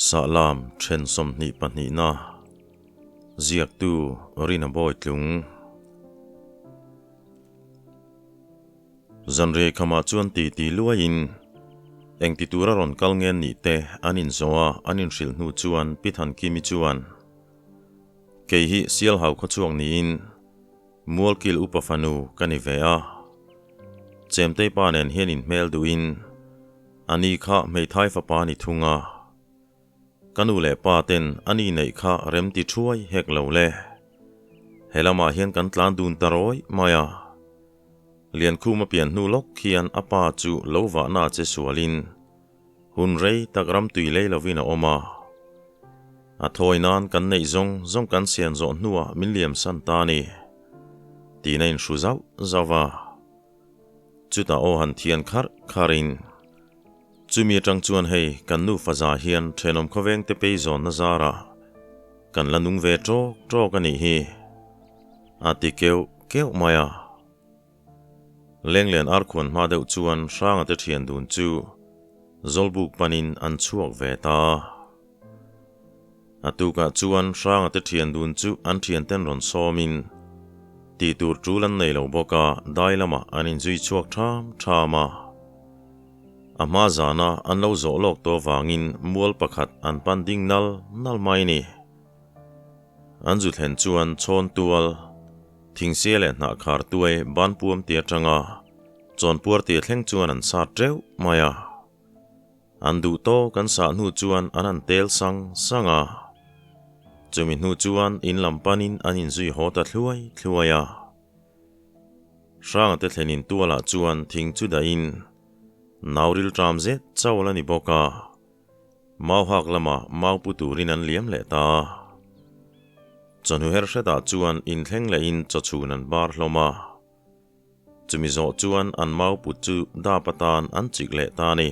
Sahlam then 22na ziaktu Rina Bawitlung. Zanriai khamah chuan titi luaiin engti tura rawn kal nge nih te an inzawh a, an inhrilh hnu chuan Pi Thankimi chuan, Kei hi Sialhau khawchhuak niin Mualkil upa fanu ka ni ve a, Chemtei pa nen hian inhmel duhin ani kha hmeithai fapa ni thung a, ka nu leh pa ten ani neih kha rem ti thuai hek lo le. He lamah hian kan tlan dun ta rawi mai a, Liankhuma pian hnu lawk khian a pa chu lo vahna che sualin Hun rei tak ram tui lei lovin a awm a. A thawi nan kan neih zawng zawng kan sian zawh hnuah min liam san ta a ni, tiin a inhru zauh zauh a. Chutah aw han thian kharh kharhin, Chumi atang chuan hei kan nu faza hian thenawm khawvengte pei zawnna zarah kan la nung ve tawk tawk a nih hi, a ti keuh keuh mai a. Lenglen arkhuan hma deuh chuan Hranga te thian dun chu Zawlbuk panin an chhuak ve ta. A tukah chuan Hranga te thian dun chu an thianten rawn sawmin tih tur tul an nei lo bawk a, dai lamah an inzui chhuak tham tham a. A hma zana an lo zawh lawk tawh vangin mual pakhat an pan ding nal nal mai ni. An zu thlen chuan chhawn tual, thingsia leh hnah khar tuai ban puam ti atanga chawnpuar tia thleng chuan an sat teuh mai a. An duh tawk an sah hnu chuan an han tel sang sang a. Chumi hnu chuan in lam panin an inzui haw ta thluai thluai a. Hranga te thlenin tualah chuan thing chu dahin nauril ṭam zet chauh a ni bawk a. Mau hak lama mau pu turin an liam leh ta. Chawhnu her hretah chuan inthleng lehin chawchhun an bar hlawm a. Chumi zawh chuan an mau put chu dap atan an chik leh ta a ni.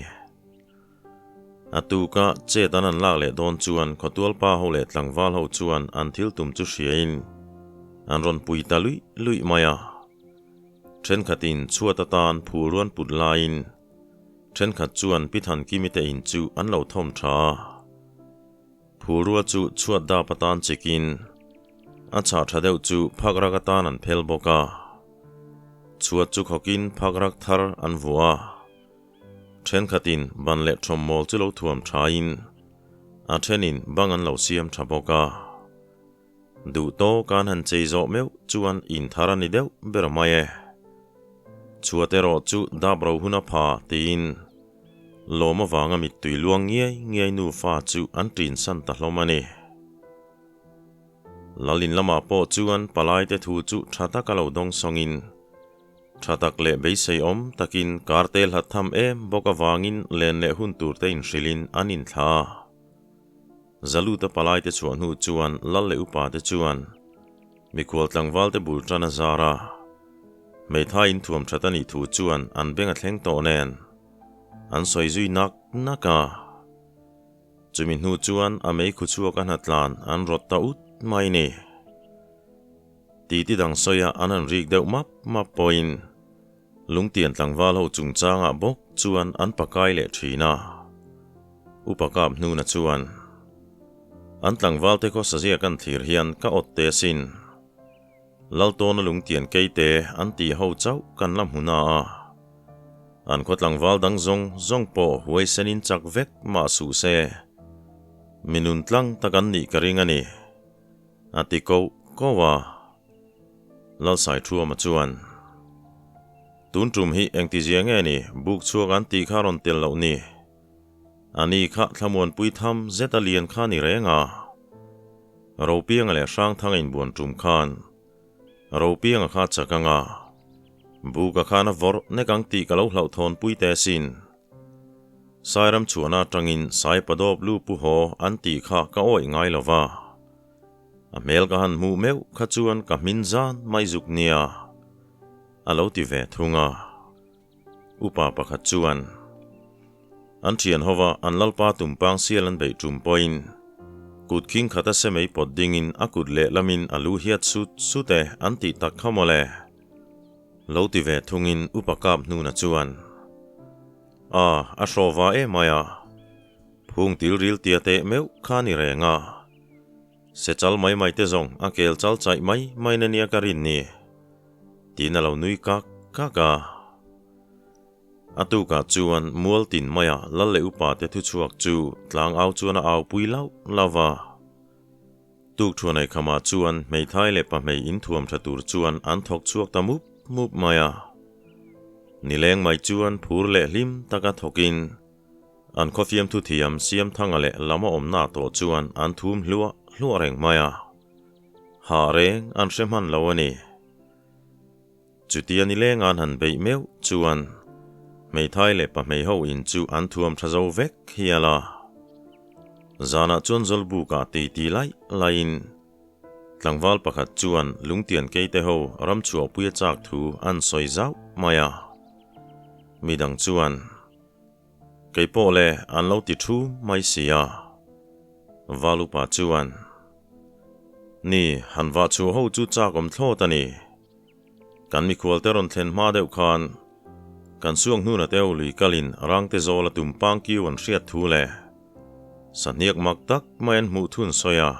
A tuka chet an an lak leh dawn chuan khawtualpa ho leh tlangval ho chuan an thil tum chu hriain an rawn pui ta luih luih mai a. Thenkhatin chhuat atan phulruan put laiin Thenkhat chuan Pi Thankimi te in chu an lo thawm tha a. Phulrua chu chhuat dap atan chikin a chhah tha deuh chu phak rak atan an phel bawk a. Chhuat chu khawkin phak rak thar an vuah a. Thenkhatin ban leh thawmmawl chu lo thuam thain a thenin bang an lo siam tha bawk a. Duh tawk an han chei zawh meuh chuan in thar a ni deuh ber mai e. Chhuat erawh chu dap ro hun a pha tiin lawm avanga mittui luang ngiai ngiai nufa chu an ṭin san ta hlawm a ni. Lalin lamah pawh chuan palaite thu chu ṭha taka lo dawng sawngin ṭha tak leh beisei awm takin karte hlat tham em bawk avangin len leh hun turte inhrilhin an inthla a. Zaluta palaite chhuah hnu chuan lal leh upate chuan mikhual tlangvalte bul tan a zar a, hmeithai inthuam that a nih thu chuan an beng a thleng tawh nen an sawi zui nak nak a. Chumi hnu chuan a meikhu chhuak a hnatlan an rawt ta ut mai ni. Titi dang sawia an han rik deuh map map pawhin Lungtian tlangval ho chungchangah bawk chuan an pakai leh thin a. Upa kap hnuna chuan, An tlangvalte khaw sazia kan thlir hian ka awt te asin. Laltawna lungtian keite an tih ho chauh kan la hmu na a. An khaw tlangval dang zawng zawng pawh huaisenin chak vek mah suh se. Mi nun tlang tak an nih ka ring a ni, a ti koh koh a. Lalsaithuama chuan, Tun tum hi engtizia nge ni buk chhuak an tih kha rawn tel loh ni? A ni kha thlamuanpui tham zet a lian kha ni reng a. Ropianga leh Hrangthanga inbuan tum khan Ropianga kha chak anga buka khan a vawrh nek ang tih ka lo hlauhthawnpui te asin. Sairam chhuahna atangin Saipadawp lu pu haw an tih kha ka awih ngai lo va. A hmel ka han hmuh meuh kha chuan ka hmin zan mai zuk nia, a lo ti ve thung a. Upa pakhat chuan, An thian hova an lalpa tumpang sial an beih tum pawhin kut khing khat a semei pawt dingin a kut lehlamin a lu hiat sut sut e an tih tak kha mawle. Lo ti ve thungin upa kap hnuna chuan, A, a hrawva emai a. Phung til ril tia teh meuh kha ni reng a. Se chal mai mai te zawng a kel chal chaih mai mai na nia ka rin ni. Tiin a lo nui kak kak a. A tukah chuan mual tin maia lal leh upa te thuchhuak chu tlang au chuan a au pui lauh lauh va. Tuk thuanei khamah chuan hmeithai leh pahmei inthuam tha tur chuan an thawk chhuak ta mup mup mai a. Nileng mai chuan phur leh hlim taka thawkin an khawfiam thuthiam Siamthanga leh lama awmna tawh chuan an thum hluah hluah reng mai a. Hah reng an hre hman lo a ni. Chutia nileng an han beih meuh chuan hmeithai leh pahmei ho in chu an thuam tha zo vek hial a. Zanah chuan Zawlbukah titi laih laihin tlangval pakhat chuan lungtian keite ho ramchhuahpuia chak thu an sawi zauh mai a. Midang chuan, Kei pawh le an lo ti thu mai si a. Valupa chuan, Ni, han vah chhuah ho chu chak awm thlawt a ni. Kan mikhualte rawn thlen hma deuh khan kan suak hnuna te ho lui kalin rangte zawl a tum pang kiu an hriat thu leh sahniak mak tak mai an hmuh thun sawi a.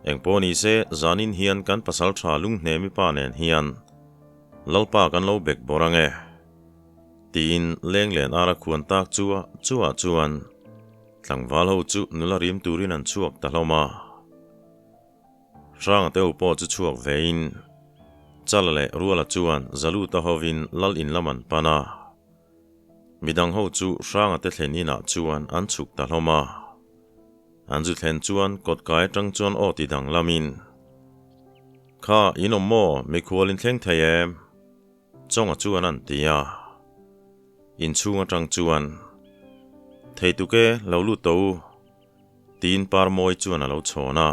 Engpawh ni se zanin hian kan pasal tha lunghnemi pa nen hian Lalpa kan lo bek bawrh ang e tiin lenglen ara khuan tak chua chua chuan tlangval ho chu nula rim turin an chhuak ta hlawm a. Hranga te ho pawh chu chhuak vein Chala leh Ruala chuan Zaluta hovin lal in lam an pan a. Midang ho chu Hranga te thlen inah chuan an chhuk ta hlawm a. An zu thlen chuan kawtkai atang chuan aw ti dang lamin, Kha, in awm maw, mikhual in thleng thei em? Chawnga chuan an ti a. Inchhung atang chuan, Thei tuke, lo lut tawh u. Tiin Parmawi chuan a lo chhawn a.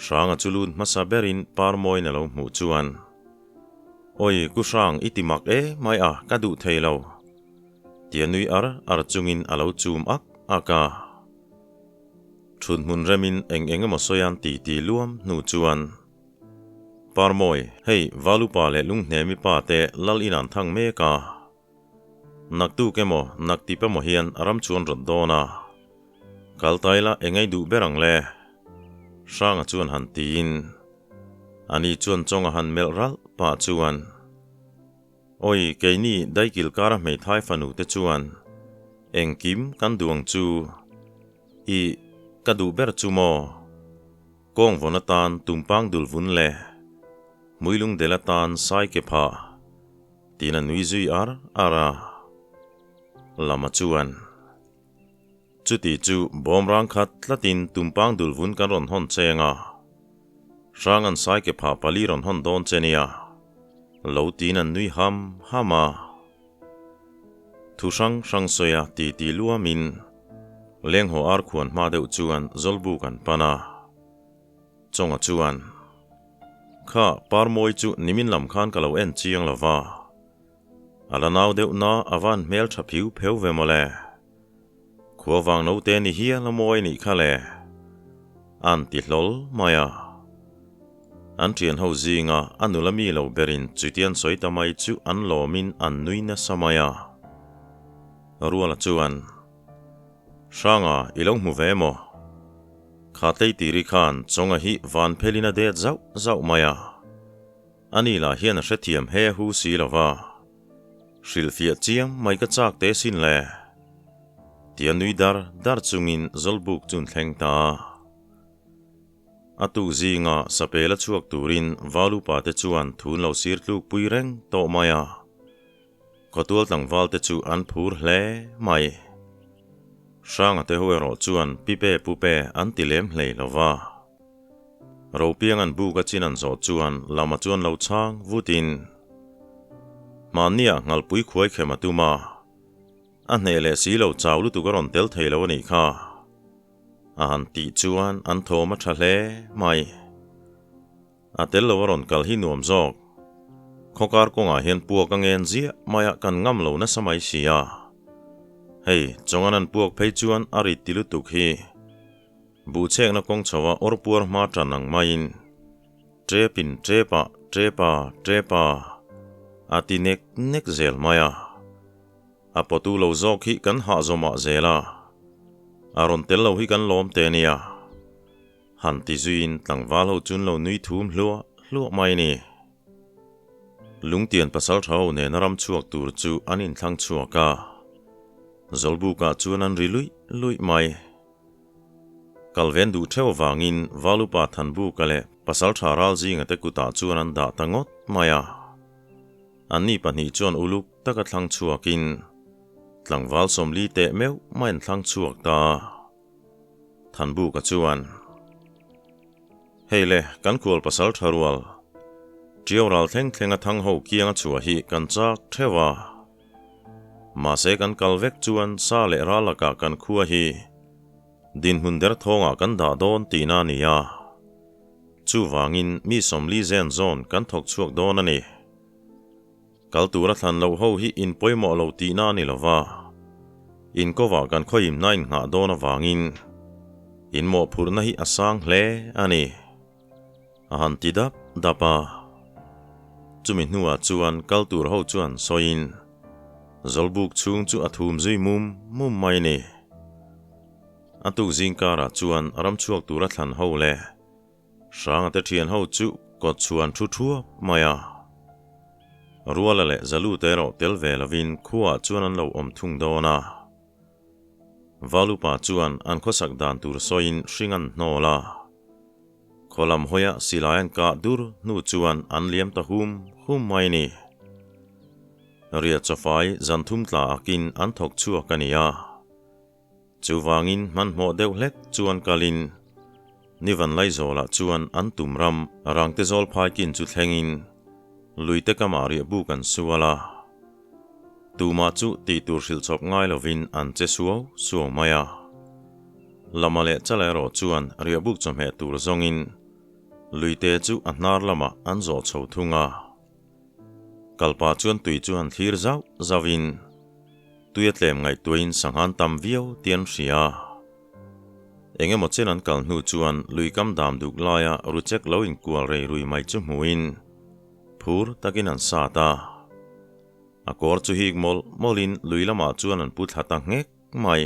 Hranga chu lut hmasa berin Parmawiin a lo hmuh chuan, Awi, Ku Hrang, i ti mak e mai a, ka duh thei lo. Tia nui ar ar chungin a lo chum ak ak a. Thut hmun remin eng eng emaw sawian ti ti luam hnu chuan, Parmawi, hei Valupa leh Lunghnemi pa te lal in an thang mek a. Naktuk emaw, naktip emaw hian ram chuan rawn dawn a. Kal ta ila engei duh ber ang le? Hranga chuan han tiin. Ani chuan chawnga han melh ralh pah chuan, Awi, keini daikil kara hmeithai fanu te chuan engkim kan duh ang chu. Ih, ka duh ber chu maw? Kawng vawn atan tumpang dul vun le hmuilung del atan sai ke phah. Tiin a nui zui ar ar a. Lama chuan, Chuti chu bawm rang khat tlatin tumpang dul vun kan rawn hawn cheng a, hrang an sai ke phah pali rawn hawn dawn che nia, lo tiin an nui ham ham a. Thu hrang hrang sawi a ti ti luamin lenghaw ar khuan hma deuh chuan Zawlbuk an pan a. Chawnga chuan, Kha, Parmawi chu nimin lam khan ka lo en chiang lo va. A la nau deuh na a van hmel tha phiu pheu ve mawle. Khua vang naute ni hial a mawi nih kha le. An ti hlawl mai a. An thian ho zinga a nula mi lo berin chutian sawi ta mai chu an lawmin an nui nasa mai a. Ruala chuan, Hranga, i lo hmu ve maw? Kha tleitiri khan Chawnga hi van phelin a det zauh zauh mai a. Ani lah hian a hrethiam he hu si lo va. Hrilhfiah chiang mai ka chak te sin le. Tia nui dar dar chungin Zawlbuk chu an thleng ta a. A tuk zinga sapel a chhuak turin Valupa te chuan thun lo sir tlukpui reng tawh mai a. Khawtual tlangval te chu an phur hle mai. Hranga te ho erawh chuan pipe pupe an ti lem hlei lo va. Ropiang an buk a chin an zawh chuan lama chuan lo chhang vutin mahniah nghalpui khuai khem a tum a, a hneh leh si lo chau lutuk a rawn tel thei lo a nih kha. A han tih chuan an thawm a tha hle mai. A tel lo a rawn kal hi nuam zawk. Khawkar kawngah hian puak a ngen ziah mai a kan ngam lo nasa mai si a. Hei, chawngan an puak phei chuan a rit ti lutuk hi. Buhchekna kawng chho a awr puar hma tan ang maiin tepin tepa tepa tepa a ti nek nek zel mai a. A pawtu lo zawk hi kan hah zawmah zel a. A rawn tel lo hi kan lawm teh nia. Han ti zuiin tlangval ho chuan lo nui thum hluah hluah mai ni. Lungtian pasal tha ho nena ram chhuak tur chu an inthlang chhuak a, Zawlbukah chuan an ri luih luih mai. Kalven duh theuh avangin Valupa Thanbuka leh Pasaltha Ralzinga te kutah chuan an dah ta ngawt mai a. Anni pahnih chuan uluk taka thlang chhuakin tlangval 40 teh meuh mai an thlang chhuak ta a. Thanbuka chuan, Hei le, kan kual pasaltha rual, Ṭiau ral thleng thlenga thang ho kianga chhuah hi kan chak theuh a. Mahse kan kal vek chuan sa leh ral lakah kan khua hi dinhmun derthawngah kan dah dawn tihna a ni a. Chuvangin mi 40 zen zawn kan thawk chhuak dawn a ni. Kal tura thlan loh ho hi in pawimawh lo tihna a ni lo va, in kovah kan khawimna in nghah dawn avangin in mawhphurhna hi a sang hle a ni. A han ti dap dap a. Chumi hnuah chuan kal tur ho chuan sawiin Zawlbuk chhung chu a thum zui mum mum mai ni. A tuk zing karah chuan ramchhuak tura thlan ho leh Hranga te thian ho chu kawt chhuan thu thuap mai a. Ruala leh Zalu te erawh tel ve lovin khuaah chuan an lo awm thung dawn a. Valupa chuan an khawsak dan tur sawiin hring an hnawl a. Khaw lam hawia silai an kah dur hnu chuan an liam ta hum hum mai ni. Riah chawfai zan thum tla akin an thawk chhuak a ni a. Chuvangin hmanhmawh deuh hlek chuan kalin Nivan Laizawlah chuan an tum ram rangte zawl phaikin chu thlengin luite kamah riah buk an sual a. Tumah chu tih tur hrilh chawp ngai lovin an che suau suau mai a. Lama leh chala erawh chuan riahbuk chawhmeh tur zawngin luite chu a hnar lamah an zawh chho thung a. Kalpa chuan tui chu han thlir zauh zauhin tui a tlem ngaihtuahin sanghan tam viau tih an hria. Eng emaw chen an kal hnu chuan lui kam dam duk laia ruchek lo inkual rei rui mai chu hmuhin phur takin an sat a. A kawr chu hik mawlh mawlhin lui lamah chuan an pu thla ta nghek mai.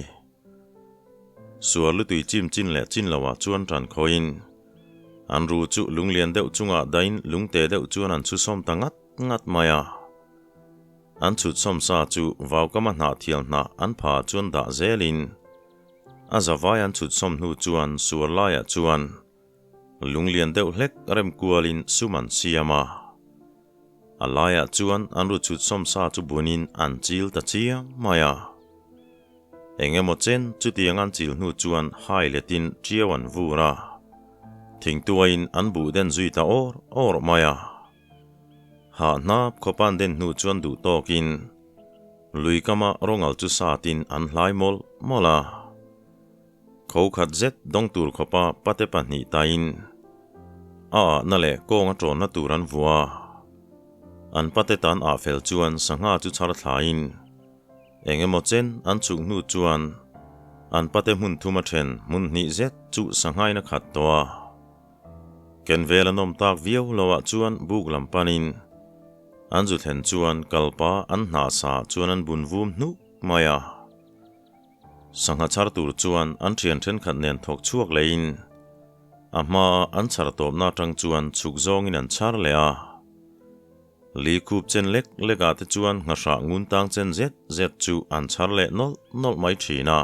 Suar lutui chim chin leh chin loah chuan tan khawiin an ru chu lunglian deuh chungah dain lungte deuh chuan an chhusawm ta ngat ngat mai a. An chhutsawm sa chu vaukama hnah thial hnah an pha chuan dah zelin a zavai an chhutsawm hnu chuan suar laiah chuan lunglian deuh hlek rem kualin sum an siam a. A laiah chuan an ru chhut sawmsa chu bunin an chil ta chiam mai a. Eng emaw chen chutiang an chil hnu chuan hai letin ṭiau an vur a. Thingtuaiin an buh den zui ta awr awr mai a. Hah hnap khawp an den hnu chuan duh tawkin lui kama rawngal chu satin an hlai mawlh mawlh a. Kho khat zet dawng tur khawpa pate pahnih tain a ahna leh kawng a tawnna tur an vua. An pate tan ah fel chuan sangha chu chhar thlain eng emaw chen an chhuk hnu chuan an pate hmun thum a then hmun hnih zet chu sanghain a khat tawh a. Ken vel a nawm tak viau loah chuan buk lam panin an zu thlen chuan kalpa an hnah sa chuan an bun vum hnuk mai a. Sangha chhar tur chuan an thian thenkhat nen thawk chhuak leiin a hmaa an chhar tawpna atang chuan chhuk zawngin an chhar leh a. Li khup chen lek lekah te chuan nghahrah ngun tang chen zet zet chu an chhar leh nawlh nawlh mai thin a.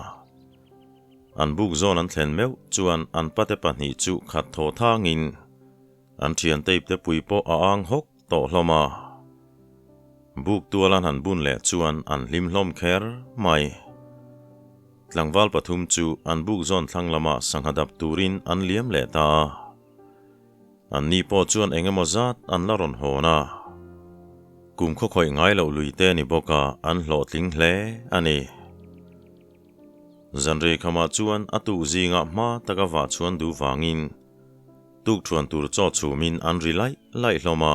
An buk zawn an thlen meuh chuan an pate pahnih chu khat thaw thangin an thian tape te pui pawh a ang hawk tawh hlawm a. Buk tual an han bun leh chuan an hlim hlawm kher mai. Tlangval pathum chu an buk zawn thlang lamah sangha dap turin an liam leh ta a. Anni pawh chuan eng emaw zat an la rawn hawn a. Kum khawkhawih ngai loh lui te ni bawk a an hlawhtling hle a ni. Zanrei khamah chuan a tuk zingah hma taka vah chhuan duh vangin Tuk thuan tur chaw chhumin an ri laih laih hlawm a.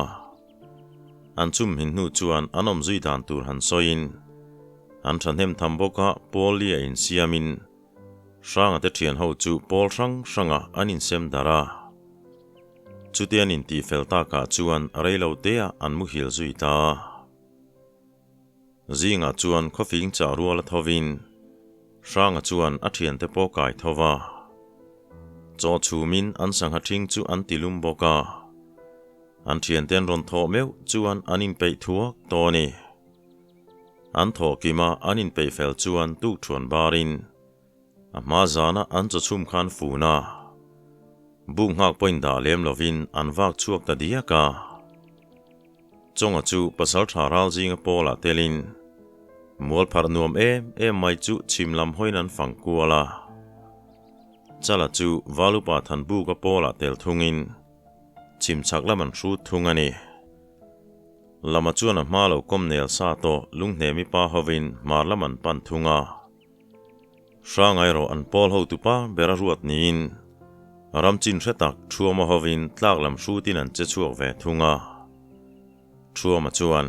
An chum hin hnu chuan an awm zui dan tur han sawiin an thahnem tham bawk a, pawl li a insiamin Hranga te thian ho chu pawl hrang hranga an insem darh a. Chutia an intihfel takah chuan reilo teah an muhil zui ta a. Zingah chuan khawfing chah rual a thovin. Hranga chuan a thiante pawh kai tho va. Chaw chhumin an sangha ṭhing chu an ti lum bawk a. An thiante an rawn thawh meuh chuan an inpeih thuak tawh a ni. An thawh kima an inpeih fel chuan tukṭhuan barin a hma zana an chaw chhum khan fun a. Buk nghak pawhin dah lem lovin an vak chhuak ta diak a. Chawnga chu pasalṭha ral zinga pawlah telin mual pharh nuam em em mai chu chhim lam hawiin an fang kual a. Chala chu Valupa Thanbuka pawlah tel thungin chhim chhak lam an hrut thung a ni. Lama chuan a hma lo kawm nel sa tawh lunghnemi pa hovin hmar lam an pan thung a. Hrangai erawh an pawl hotupa ber a ruat niin ram chin hre tak Thuama hovin tlak lam hrutin an che chhuak ve thung a. Thuama chuan,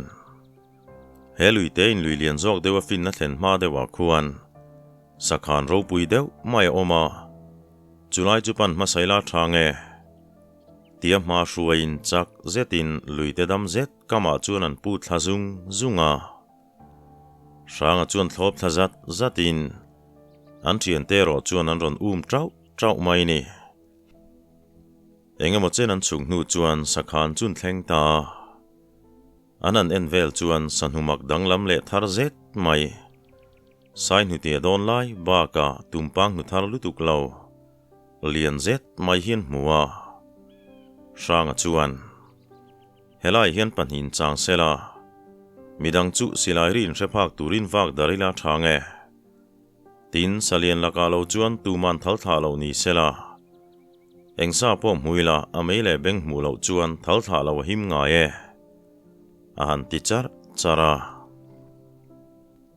He luite in lui lian zawk deuh a finna thlen hma deuhah khuan sakhan ropui deuh mai a awm a, chulai chu pan hmasa ila tha nge? Tia hma hruaiin chak zetin luite dam zet kamah chuan an put thla zung zung a. Hranga chuan thlawp thla zat zatin an thiante erawh chuan an rawn um tauh tauh mai ni. Eng emaw chen an chhuk hnu chuan sakhan chun thleng ta a. An han en vel chuan sahnumak danglam leh thar zet mai. Sai hnutia dawn lai bakah tumpang hnu thar lutuk lo lian zet mai hi an hmu a. Hranga chuan. Helai hian pahnihin chang sela, midang chu silai ri inhre phak turin vak dar ila tha nge? Tin, Salian lakah lo chuan tuman thal thlah loh ni sela, eng sa pawh hmu ila a mei leh beng hmuh loh chuan thal thlah lo a him ngai e, a han ti charh charh a.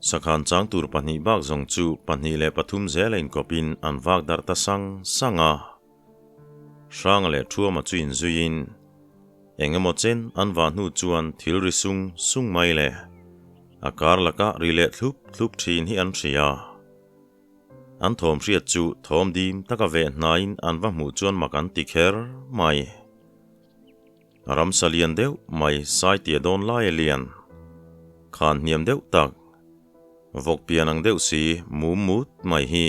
Sakhan chang tur pahnih bak zawng chu 2 leh 3 zela inkawpin an vak darh ta sang sang a. Hranga leh Thuama chu inzuiin eng emaw chen an vah hnu chuan thil ri sung sung mai leh a kar laka ri leh thlup thlup thin hi an hria. An thawm hriat chu thawm dim taka veh hnaiin an va hmuh chuan mak an ti kher mai. Ramsa lian deuh mai Saitia dawn laia lian, khan hniam deuh tak, vawk pian ang deuh si mum mut mai hi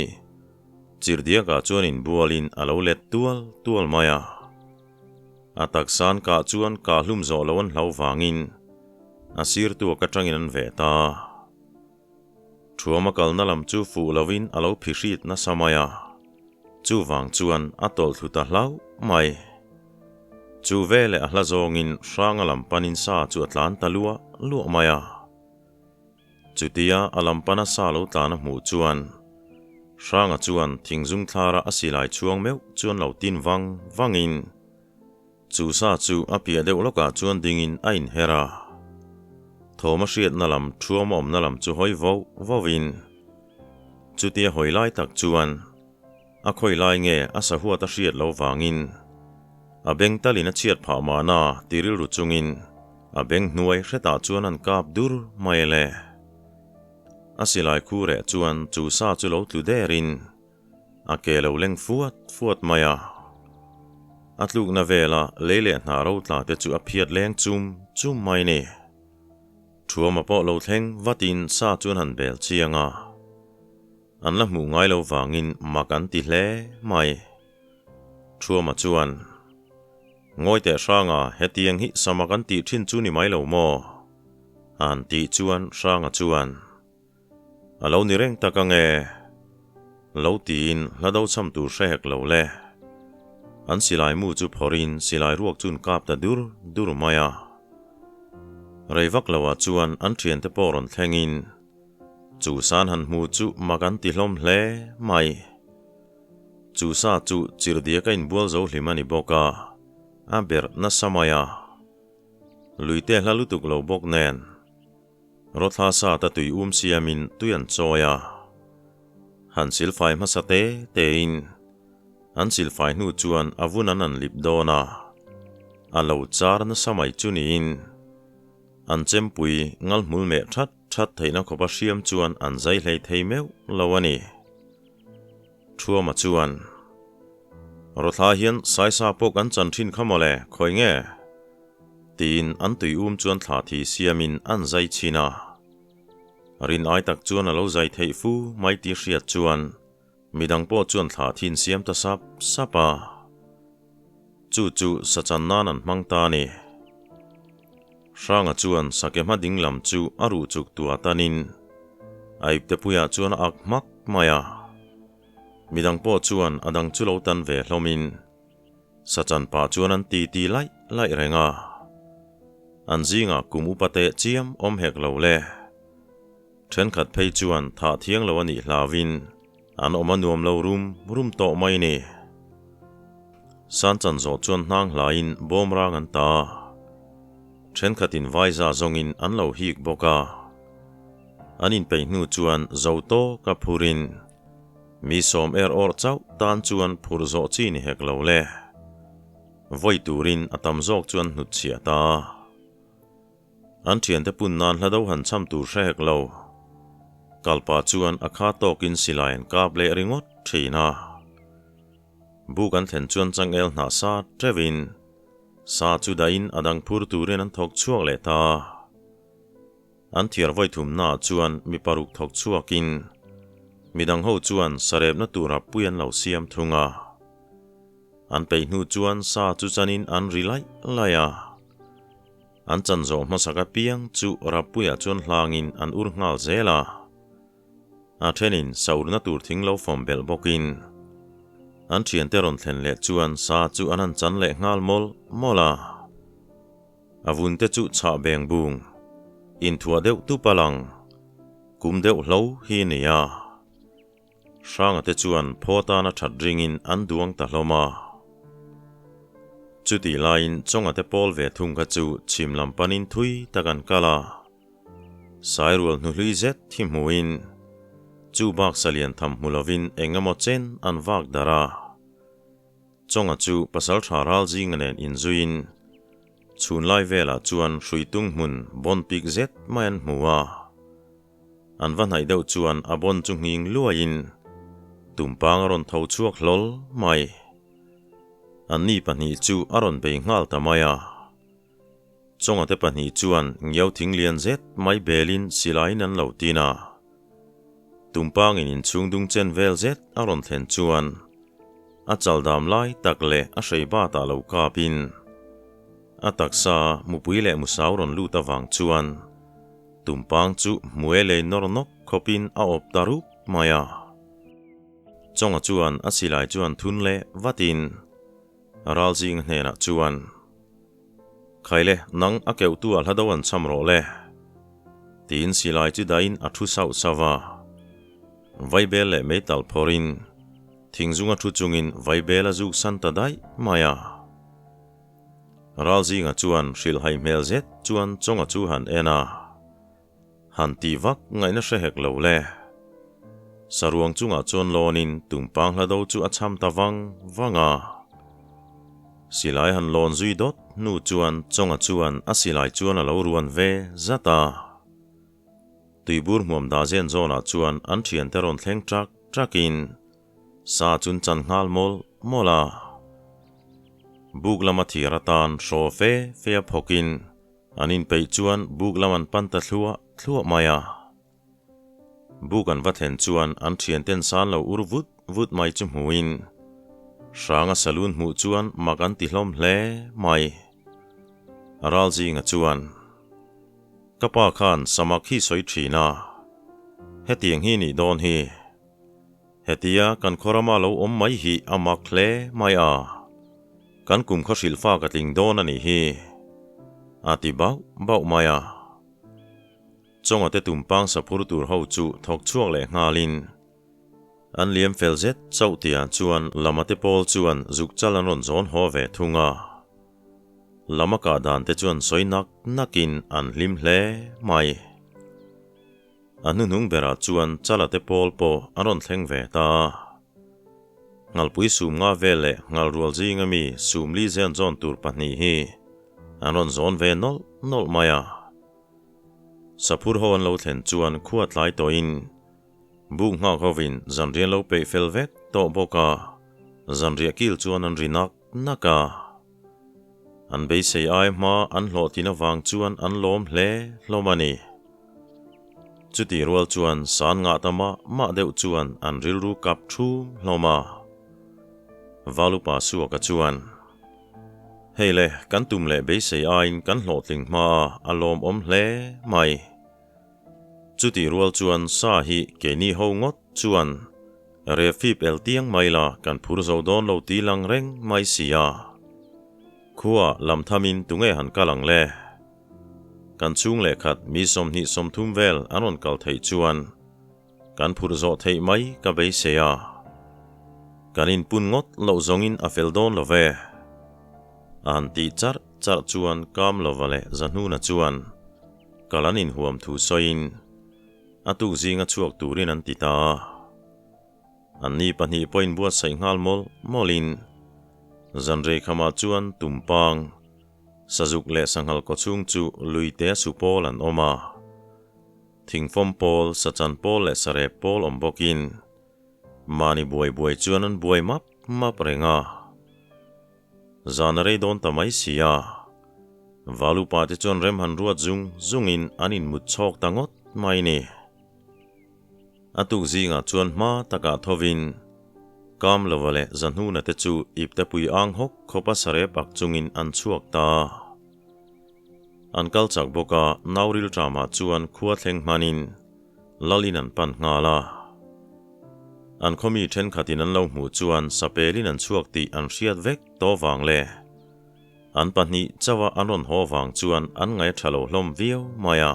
Chirdiakah chuan inbualin a lo let tual tual mai a. A taksan kah chuan kah hlum zawh lo an hlau vangin a sir tuak atangin an veh ta. Thuama kalna lam chu fuh lovin a lo phihrit nasa mai a, chuvang chuan a tawlh thlu ta hlauh mai. Chu veleh a hla zawngin hranga lam panin sa chu a tlan ta luah luah mai a. Chutia a lam pana sa lo tlan a hmuh chuan Hranga chuan thingzung thlara a silai chhuang meuh chuan lo tin vang vangin chu sa chu a piah deuh lawkah chuan dingin a inher a. Thawm a hriatna lam thuam a awmna lam chu hawi vauh vauhin chutia hawi lai tak chuan a khawi lai nge a sahuat a hriat lo vangin a beng talin a chhiat phah mahna ti rilru chungin a beng hnuai hretah chuan an kap dur mai le. A silai khu reh chuan chu sa chu lo tlu derin a ke lo leng fuat fuat mai a. A tlukna vela lei leh hna ro tla te chu a phiat leng chum chum mai ni. Thuama pawh lo thleng vatin sa chuan han bel chiang a. An la hmuh ngai lo vangin mak an ti hle mai. Thuama chuan, Ngawi teh Hranga, hetiang hi samak an tih thin chu ni mai lo maw? A han tih chuan Hranga chuan, A lo ni reng tak ang e. Lo tiin hla do cham tur hre hek lo le. An silai mu chu phawrhin silai ruak chu an kap ta dur dur mai a. Rei vak loah chuan an thiante pawh rawn thlengin, Chu san han hmu chu mak an ti hlawm hle mai. Chu sa chu chirhdiak a inbual zo hlim a ni bawk a, a berh nasa mai a. Luite hla lutuk lo bawk nen, rawthla sa ta tui um siamin tui an chawi a. Han silfai hmasa te tein an silfai hnu chuan a vun an han lip dawn a, a lo char nasa mai chu niin an chempui ngal hmul meh that that theihna khawpa hriam chuan an zai hlei thei meuh lo a ni. Thuama chuan, Rawthla hian saisa pawh kan chan thin kha mawle, khawi nge? Tiin an tui um chuan thla thi siamin an zai chhin a. Rin ai tak chuan a lo zai theih fu mai tih hriat chuan midang pawh chuan thlah thin siam ta sap sap a. Chu chu sachan nan an hmang ta a ni. Hranga chuan sake hma ding lam chu a ruh chuk tua tanin a ipte puiah chuan a ak hmak mai a. Midang pawh chuan a dang chu lo tan ve hlawmin sachan pah chuan an ti ti laih laih reng a. An zingah kum upa teh chiam awm hek lo le. Thenkhat phei chuan thah thiang lo a nih hlauhin an awm a nuam lo rum rum tawh mai ni. San chan zawh chuan hnang hlaiin bawm rang an ta a, thenkhatin vaiza zawngin an lo hik bawk a. An inpeih hnu chuan zo tawk a phurin mi sawm er awrh chauh tan chuan phur zawh chi ni hek lo le. Vawi turin a tam zawk chuan hnutchhiah ta a. An thiante pun nan hla do han cham tur hre hek lo. Kalpa chuan a kha tawkin silai an kap leh ringawt thin a. Buk an thlen chuan changel hnah sa teuhin sa chu dahin a dang phur turin an thawk chhuak leh ta a. An thiar vawi thumnaah chuan mi paruk thawk chhuakin midang ho chuan sarepna tur rapui an lo siam thung a. An peih hnu chuan sa chu chanin an ri laih laih a. An chan zawh hmasak apiang chu rappuiah chuan hlangin an ur nghal zel a. A thenin saurna tur thing lo fawm belh bawkin an thiante rawn thlen leh chuan sa chu an han chan leh nghal mawlh mawlh a. A vun te chu chhah beng bung, inthuah deuh tup a lang, kum deuh hlo hi a ni a. Hranga te chuan phaw tana that ringin an duang ta hlawm a. Chutih laiin Chawnga te pawl ve thung kha chu chhim lam panin thui tak an kal a. Sairual hnuhlui zet hi hmuhin chu bak salian tham hmu lovin eng emaw chen an vak darh a. Chawnga chu pasaltha ral zinga nen inzuiin chhunlai velah chuan hruitung hmun bawn pik zet mai an hmu a. An va hnaih deuh chuan a bawn chu nghing luaiin tumpang a rawn tho chhuak hlawl mai. Anni pahnih chu a rawn bei nghal ta mai a. Chawnga te pahnih chuan ngiau thing lian zet mai belin silaiin an lo tin a. Tumpangin inchhung dung chen vel zet a rawn thlen chuan a chal dam lai tak leh a hrei batah lo kapin a taksa mupui leh musau rawn lut avang chuan Tumpang chu hmuai lei nawr nawk khawpin a awp ta rup mai a. Chawnga chuan a silai chuan thun leh vatin Ralzinga hnenah chuan, Khaile, nang a keuhtu ah hla do an cham rawh le, tiin silai chu dahin a thu sauh sauh a. Vaibel leh meital phawrhin thingzunga thu chungin vaibel a zuk san ta daih mai a. Ralzinga chuan hrilhhai hmel zet chuan Chawnga chu han en a, han ti vak ngaihna hre hek lo le. Saruang chungah chuan lawnin tumpang hla do chu a cham ta vang vang a. Silai han lawn zui dawt hnu chuan Chawnga chuan a silai chuan a lo ruan ve zat a. Tuibur hmuam dah zen zawnah chuan an thiante rawn thleng ṭak ṭakin Sa chun chan nghal mawlh mawlh a, buk lama thir atan hraw fe fe a phawkin an inpeih chuan buk lam an pan ta thluah thluah mai a. Buk an va thlen chuan an thianten san lo ur vut vut mai chu hmuhin Hranga saloon hmuh chuan mak an ti hlawm hle mai. Ralzinga chuan, Ka pa khan samak hi sawi thin a, hetiang hi nih dawn hi. Hetia kan khawrama lo awm mai hi a mak hle mai a, kan kum kha hrilh fa ka tling dawn a nih hi, a ti bauh bauh mai a. Chawnga te tumpang saphur tur ho chu thawk chhuak leh nghalin an liam fel zet chauh tia chuan lama te pawl chuan zuk chal an rawn zawn haw ve thung a. Lama kah dan te chuan sawi nak nakin an hlim hle mai. A hnuhnung berah chuan Chala te pawl pawh a rawn thleng ve ta a. Ngalpui sum nga vel leh ngalrual zinga mi sumli zen zawn tur pahnih hi an rawn zawn ve nawlh nawlh mai a. Saphur ho an lo thlen chuan khua tlai tawhin buk nghak hovin zanriah lo peih fel vek tawh bawk a, zanriah kil chuan an ri nak nak a. An beisei ai hma an hlawhtlin avang chuan an lawm hle hlawm a ni. Chutih rual chuan san ngah ta mah mah deuh chuan an rilru kap thum hlawm a. Valupa Suaka chuan, Hei le, kan tum leh beisei aiin kan hlawhtling hma a, a lawmawm hle mai. Chutih rual chuan sa hi keini ho ngawt chuan refip el tiang mai la kan phur zo dawn lo ti lang reng mai si a. Khua lam thamin tunge han kal ang le? Kan chhung leh khat mi 20 30 vel an rawn kal theih chuan kan phur zawh theih mai ka beisei a. Kan inpun ngawt loh zawngin a fel dawn lo ve. A han tih charh charh chuan Kamlova leh Zahnuna chuan kal an inhuam thu sawiin a tuk zinga chhuak turin an ti ta a. Anni pahnih pawhin buatsaih nghal mawlh mawlhin zanrei khamah chuan tumpang, sazuk leh sanghal kawchhung chu luite a su pawl an awm a. Thingfawm pawl, sachan pawl leh sarep pawl awm bawkin mahni buai buai chuan an buai map map reng a. Zan a rei dawn ta mai si a, Valupa te chuan rem han ruat zung zungin an inmut chhawk ta ngawt mai ni. A tuk zingah chuan hma takah thovin Kamlova leh Zahnuna te chu iptepui ang hawk khawpa sarep ak chungin an chhuak ta. An kal chak bawk a, Nauril ṭamah chuan khua thleng hmanin Lalin an pan nghal a. An khawmi ṭhenkhatin an lo hmuh chuan sapelin an chhuak tih an hriat vek tawh vang le. An pahnih chauha an rawn haw vang chuan an ngaih a ṭha lo hlawm viau mai a.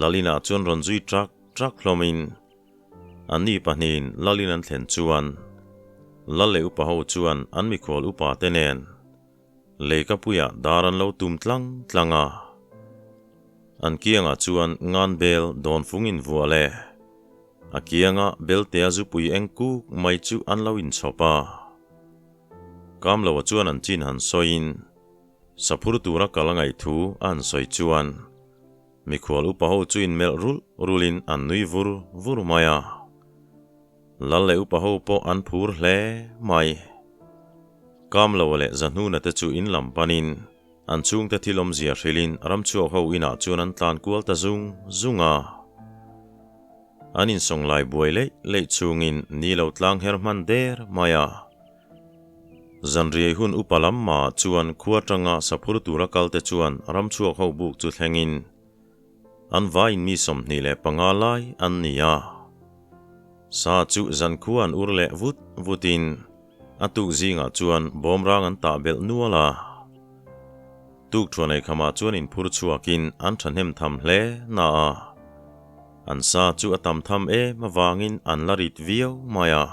Lalina chuan rawn zui ṭak ṭak hlawmin anni pahnihin Lalin an thlen chuan Lal leh upa ho chuan an mikhual upa te nen leikapuiah dar an lo tum tlang tlang a. An kiangah chuan ngan bel dawn fung invuah leh a kianga beltea zupui eng kuk mai chu an lo inchhawp a. Kamloa chuan an chin han sawiin Saphur tura kal a ngaih thu a han sawi chuan mikhual upa ho chu inmelh rulh rulhin an nui vur vur mai a. Lal leh upa ho pawh an phur hle mai. Kamloa leh Zahnuna te chu in lam panin an chhungte thil awmzia hrilhin ramchhuak ho inah chuan an tlan kual ta zung zung a. An insawnglai buai leih leih chungin ni lo tlang her hman der mai a. Zanriai hun upa lam mah chuan khua tanga saphur tura kalte chuan ramchhuak ho buk chu thlengin an vaiin mi 25 lai an ni a. Sa chu zankhua an ur leh vut vutin a tuk zingah chuan bawmrang an tah belh nual a. Tuk thuan eikhamah chuan inphur chhuakin an thahnem tham hle na a. An sa chu a tam tham em avangin an la rit viau mai a.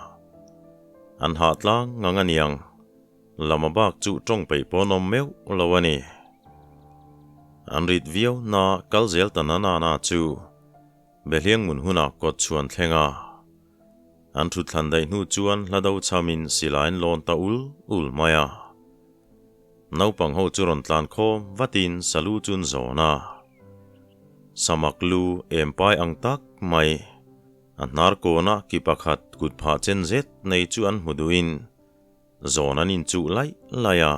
An hah tlang ngang a niang. Lama bak chu tawng peih pawn awm meuh lo a ni. An rit viau na kal zel ta na na na chu Behliang mun hunah kawt chhuan thleng a. An thut thlan daih hnu chuan hla do chhamin silai an lawn ta ul ul mai a. Naupang ho chu rawn tlan khawm vatin salu chu an zawn a. Samak lu em pai ang tak mai. A hnar kawna ki pakhat kut phah chen zet nei chu an hmu duhin zawn an inchuh laih laih a.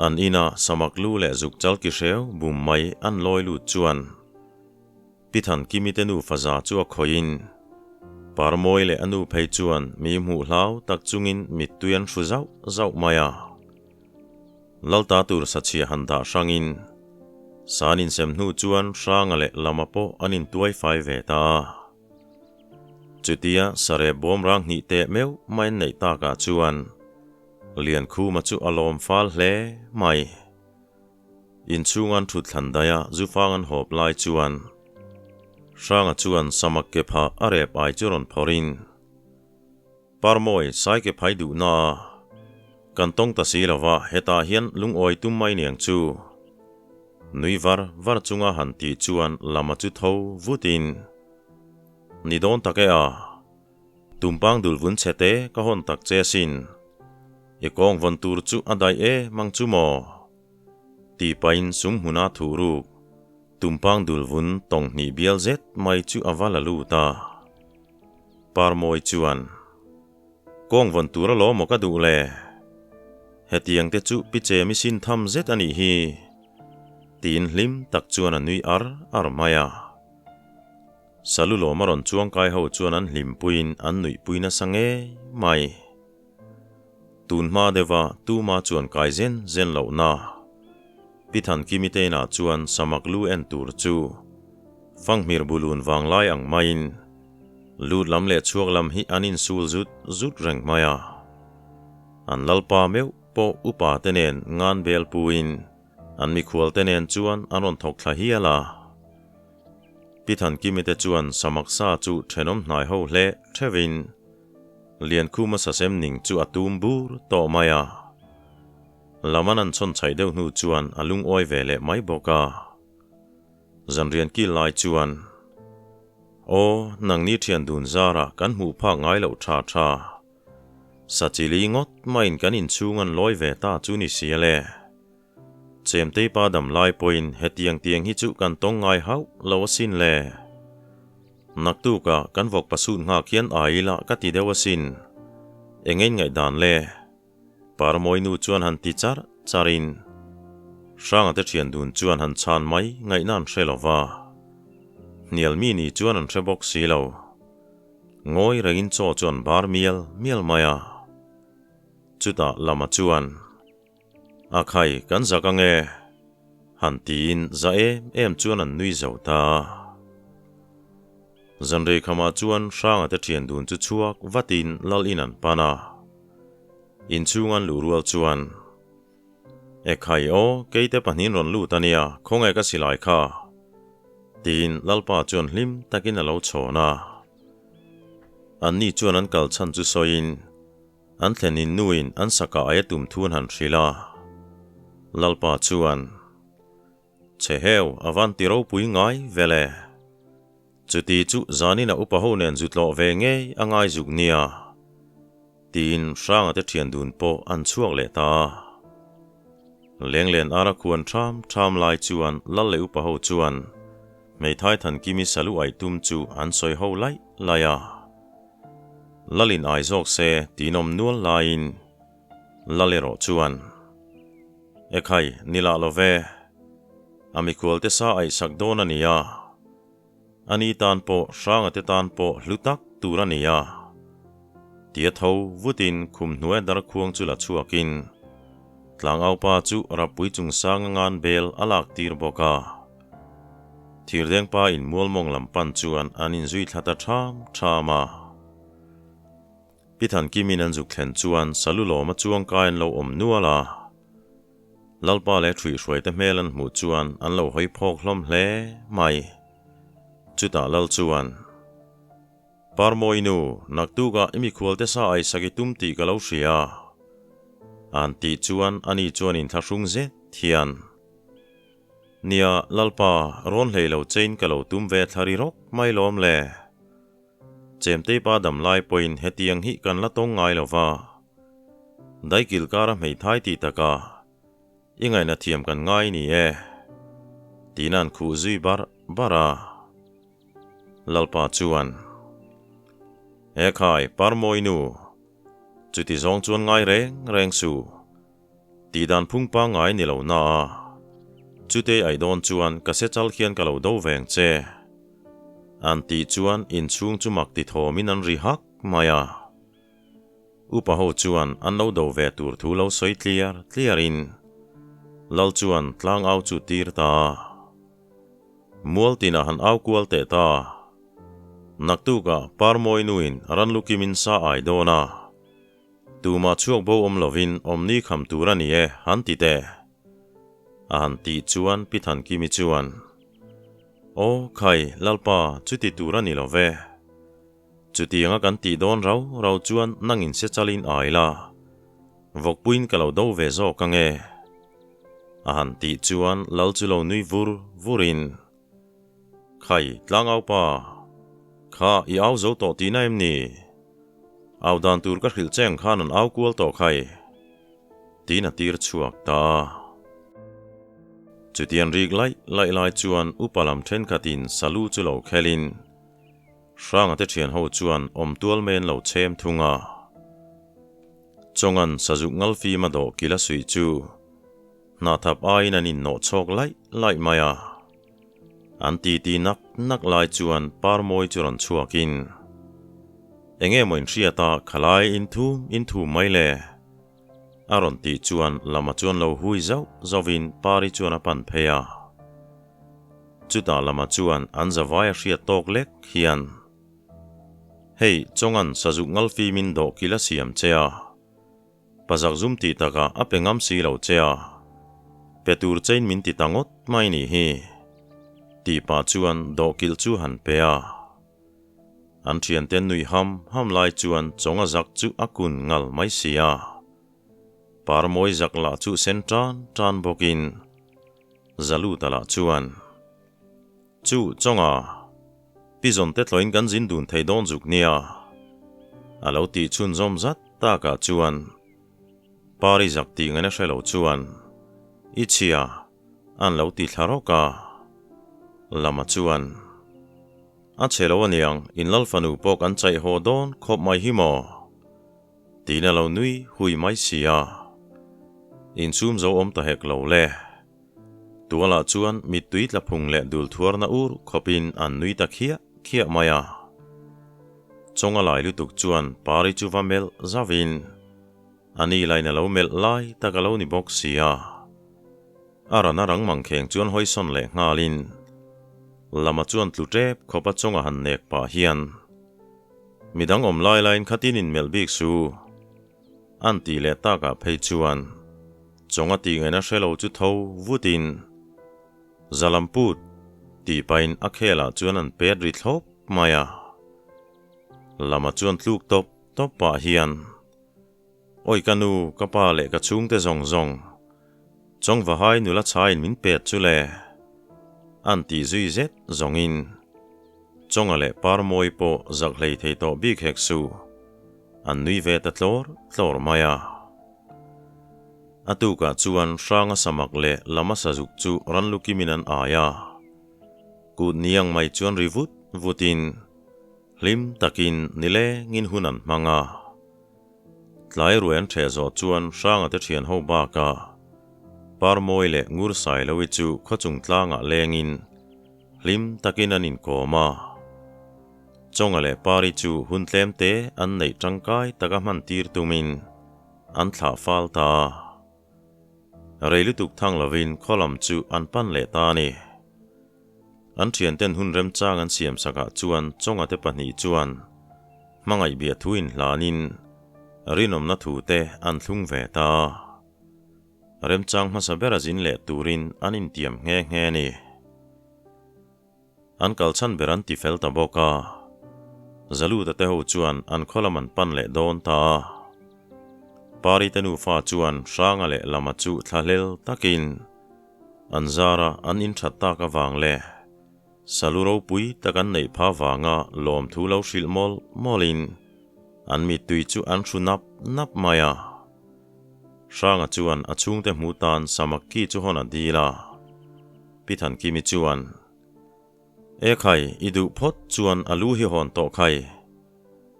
An ina samak lu leh zuk chal ki hreu bum mai an lawi lut chuan Pi Thankimi te nufa za chu a khawihin Parmawi leh a nu phei chuan mi hmuh hlau tak chungin mittui an hru zauh zauh mai a. Lalta tur sachhia han dah hrangin san insem hnu chuan Hranga leh Lama pawh an intuai fai ve ta a. Chutia sarep bawm rang hnih teh meuh mai an neih takah chuan Liankhuma chu a lawm fal hle mai. Inchhung an thut thlan daih a, zufang an hawp lai chuan Hranga chuan samak ke phah a rep ai chu rawn phawrhin, Parmawi sai ke phai duh na a, kan tawng ta si lo va, hetah hian lungawi tum mai niang chu. Nui var var chunga han tih chuan lama chu tho vutin, Ni dawn tak e a, tumpang dul vun chhe te ka hawn tak che asin. I kawng vawn tur chu a daih e mang chu maw? Ti pahin sum hmuna thuh ruk, tumpang dul vun tawng hnih bial zet mai chu a va la lut a. Parmawi chuan, Kawng vawn tur alawm maw ka duh le? Hetiang te chu pi che mi sin tham zet a nih hi. Tiin hlim tak chuan a nui ar ar mai a. Salu lawm a rawn chuang kai ho chuan an hlimpuiin an nuihpui nasa ngei mai. Tun hma deuha tuma chuan kai zen zen lohna Pi Thankimi te inah chuan samak lu en tur chu fanghmir bulun vanglai ang maiin lut lam leh chhuak lam hi an insul zut zut reng mai a. An lalpa meuh pawh upa te nen ngan bel puin An mikhual te nen chuan an rawn thawk thla hial a. Pi Thankimi te chuan samak sa chu thenawm hnai ho hle theuhin Liankhuma sasem ning chu a tum bur tawh mai a. Lam an an chhawn chhaih deuh hnu chuan a lungawi ve leh mai bawk a. Zanrian kil lai chuan, Aw, nangni thian dun zarah kan hmuh phak ngai loh tha tha. Sachili ngawt maiin kan inchhung an lawi ve ta chu ni sia le. Chemtei pa dam lai pawhin hetiang tiang hi chu kan tawng ngai hauh lo asin le. Naktukah kan vawk pasut nghak hian ai ila ka ti deuh asin. Engein ngaihdan le? Parmawi nu chuan han ti char charin Hranga te thian dun chuan han chhan mai ngaihna an hre lo va. Hnial mi ni chuan an hre bawk si lo. Ngawi rengin chaw chu an bar mial mial mai a. Chutah Lama chuan, A khai, kan zak ange, han tiin za em em chuan an nui zo ta. Zanrei khamah chuan Hranga te thian dun chu chhuak vatin lal in an pan a. Inchhung an luh rual chuan, E khai aw, keite pahnihin rawn lut a nia, khawnge ka silai kha? Tiin Lalpa chuan hlim takin a lo chhawn a. Anni chuan an kal chhan chu sawiin, an thlenin nuin an sakah aia tum thu an han hrilh a. Lalpa chuan, Che heu, a van ti ropui ngai vel e. Chuti chu zanin a upa ho nen zu tlawh ve ngei a ngai zuk nia. Tiin Hranga te thian dun pawh an chhuak leh ta a. Lenglen ara khuan ṭham ṭham lai chuan lal leh upa ho chuan hmeithai Thankimi salu aih tum chu an sawi ho laih laih a. Lalin ai zawk se tiin awm nual laiin lal erawh chuan, Ekhai, ni lah lo ve. A mikhual te sa aih sak dawn a nia. Ani tan pawh Hranga te tan pawh hlu tak tur a ni a. Tia tho vutin khum hnuai darkhuang chu la chhuakin tlangaupa chu Rappui chungsanga ngan bel a lak tir bawk a. Thirdengpa in mualmawng lam pan chuan an inzui thla ta ṭham ṭham a. Pi Thankimin an zuk thlen chuan Salu lawma chuangkai an lo awm nual a. Lalpa leh ṭhuihhruaite hmel an hmuh chuan an lo hawi phawk hlawm hle mai. Chutah Lal chuan, Parmawi nu, naktukah i mikhualte sa aisak i tum tih ka lo hria. An tih chuan ani chuan inthlahrung zet hian, Nia, Lalpa, rawn hlei lo chein ka lo tum ve thla ri rawk mai lawm le. Chemtei pa dam lai pawhin hetiang hi kan la tawng ngai lo va. Daikil kara hmeithai tih taka i ngaihna thiam kan ngai ni e, tiin an khuh zui bar bar a. Lalpa chuan, He khai, Parmawi nu, chuti zawng chuan ngai reng reng suh. Tihdan phung pangngai ni lo na a, chutei aih dawn chuan ka se chal khian ka lo do veng che. An tih chuan inchhung chu mak ti thawmin an ri hak mai a. Upa ho chuan an lo do ve tur thu lo sawi tliar tliarin Lal chuan tlang au chu tir ta a. Mual tinah han au kual teh ta. Naktukah Parmawi nuin ranlukimin sa ai dawn a. Tumah chhuak bo awm lovin awmni kham tur a ni e, han ti teh. A han tih chuan Pi Thankimi chuan, Aw, khai, Lalpa, chuti tur a ni lo ve. Chutianga kan tih dawn rau rau chuan nangin se chalin ai la, vawkpuiin ka lo do ve zawk ange. A han tih chuan Lal chu lo nui vur vurin, Khai, tlangaupa, kha i au zo tawh tihna em ni? Au dan tur ka hrilh che ang khan an au kual tawh khai. Tiin a tir chhuak ta a. Chutiang rik laih laih lai chuan upa lam thenkhatin salu chu lo khelin Hranga te thian ho chuan awm tual mai an lo chhem thung a. Chawngan sazuk ngal fim a dawh kil a suih chu. Hnahthap aiin an innawh chhawk laih laih mai a. An titi nak nak lai chuan Parmawi chu rawn chhuakin, Enge maw inhriat a, khalai inthum inthum mai le? A rawn tih chuan lama chuan lo hui zauh zauhin Pari chuan a pan phei a. Chutah lama chuan an zavai a hriat tawk lek hian, Hei, Chawngan sazuk ngalfimin dawhkil a siam che a. Pazak zum tih takah a pe ngam si lo che a, pe tur chein min ti ta ngawt mai nih hi, tih pah chuan dawhkilh chu han pe a. An thiante nuih ham ham lai chuan chawnga zak chu a kun ngal mai si a. Parmawi zak lah chu sen tan tan bawkin Zaluta lah chuan, Chu chawnga, pi zawnte tlawiin kan zin dun thei dawn zuk nia, a lo tih chhunzawm zat takah chuan Pari zak tih ngaina hre lo chuan, I chhia, an lo ti thla rawk a. Lama chuan, A chhe lo aniang, in lal fanu pawh kan chaih haw dawn khawp mai hi maw? Tiin a lo nui hui mai si a. Insum zo awm ta hek lo le. Tualah chuan mittui tla phung leh dul thuarna ur khawpin an nui ta khiah khiah mai a. Chawnga lai lutuk chuan Pari chu va melh zauhin a ni lain a lo melh lai tak a lo ni bawk si a. A rana rang mangkheng chuan hawisawn leh nghalin lama chuan tlu tep khawpa chawnga han nek pah hian midang awm lai laiin khatin inmelh bik su. An tih leh takah phei chuan chawnga tih ngaihna hre lo chu tho vutin Zalam put tih pahin a khelah chuan an pet ri thlawp mai a. Lama chuan tluk tawp tawp pah hian Awi ka nu, ka pa leh ka chhungte zawng zawng chawng vahai nula chhaiin min pet chu le an tih zui zet zawngin chawnga leh parmawi pawh zak hlei thei tawh bik hek suh. An nui ve ta tlawr tlawr mai a. A tukah chuan Hranga samak leh Lama sazuk chu ran lu kimin an ai a. Kut niang mai chuan ri vut vutin hlim takin nilengin hun an hmang a. Tlai ruai an ṭheh zawh chuan Hranga te ṭhian ho bakah Parmawi leh Ngur Sailovi chu khawchung tlangah lengin Hlim takin an inkawm a. Chawnga leh Pari chu hun tlem te an neih tangkai taka hman tir tumin an thlah fal ta a. Rei lutuk thang lovin khaw lam chu an pan leh ta a ni. An thianten hun remchang an siam sakah chuan Chawnga te pahnih chuan hmangaih biah thu inhlanin rinawmna thu te an thlung ve ta a. Remchang hmasa bera zin leh turin an intiam nghe nghe a ni. An kal chhan ber an ti fel ta bawk a. Zaluta te ho chuan an khaw lam an pan leh dawn ta a. Pari te nufa chuan Hranga leh Lama chu thlahlel takin an zara an inthat tak avang leh Salu ropui tak an neih pha vanga lawmthu lo hrilh mawlh mawlhin an mittui chu an hru nap nap mai a. Hranga chuan a chhungte hmuh tan Samakki chu hawn a dil a. Pi Thankimi chuan, E khai, i duh phawt chuan a lu hi hawn tawh khai.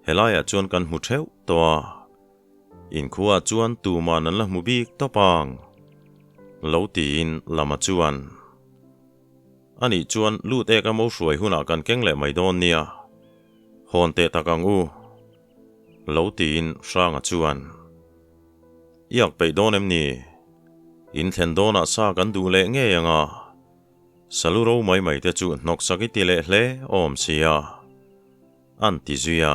Helaiah chuan kan hmu theuh tawh a. Inkhuaah chuan tuman an la hmu bik tawp ang. Lo tiin Lama chuan, Anih chuan lut ek a mo hruai hunah kan keng leh mai dawn nia. Hawn teh tak ang u. Lo tiin Hranga chuan, I ak peih dawn em ni? In thlen dawnah sa kan duh leh ngei ang a, salu ro mai mai te chu hnawk sak i ti leh hle awm sia, an ti zui a.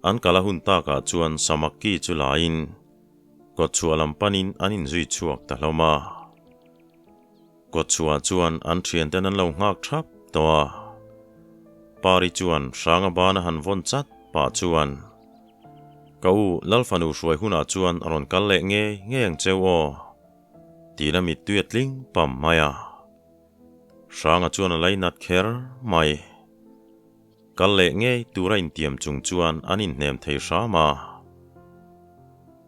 An kal a hun takah chuan Samakki chu laiin kawtchhuah lam panin an inzui chhuak ta hlawm a. Kawtchhuah chuan an thianten an lo nghak thap tawh a. Pari chuan Hranga bana han vawn chat pah chuan, Ka u, Lalfanu hruai hunah chuan a rawn kal leh ngei ngei ang cheu aw, tiin a mittui a tling pam mai a. Hranga chuan a lainat kher mai. Kal leh ngei tura intiam chung chuan an inhnem thei hram a.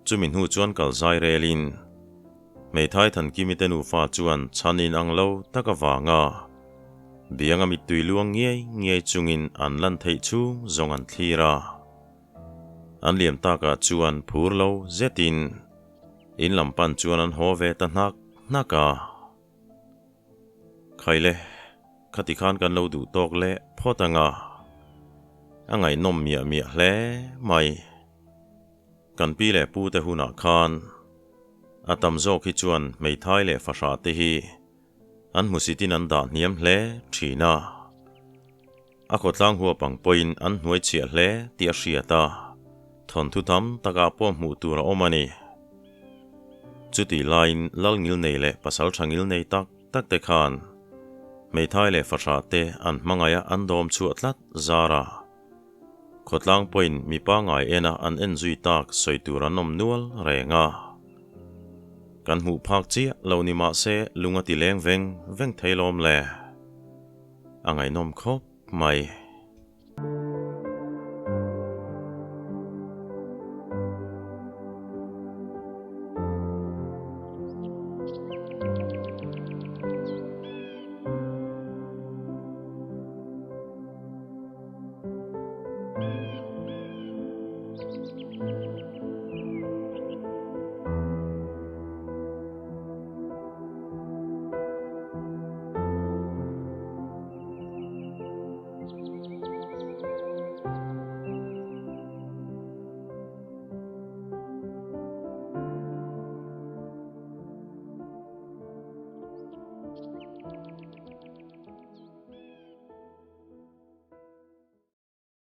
Chumi hnu chuan kal zai relin hmeithai Thankimi te nufa chuan chhan in ang lo tak avanga bianga mittui luang ngiai ngiai chungin an lan theih chhung zawng an thlir a. An liam takah chuan phur lo zetin. In lam pan chuan an haw ve ta hnak hnak a. Khaile, khati khan kan lo duh tawk leh phawt ang a. A ngaihnawm miah miah hle mai. Kan pi leh pu te hunah khan a tam zawk hi chuan hmeithai leh fahrah te hi an hmusitin an dah hniam hle thin a. A khawtlang huap ang pawhin an hnuai chhiah hle tih a hriat a, thawnthu tam takah pawh hmuh tur a awm a ni. Chutih laiin lal ngilnei leh pasal tha ngilnei tak tak te khan hmeithai leh fahrah te an hmangaih a an dawm chhuah tlat zar a. Khawtlang pawhin mi pangngai ena an en zui tak sawi tur an awm nual reng a. Kan hmuh phak chiah lo ni mah se lung a ti leng veng veng thei lawm le. A ngaihnawm khawp mai.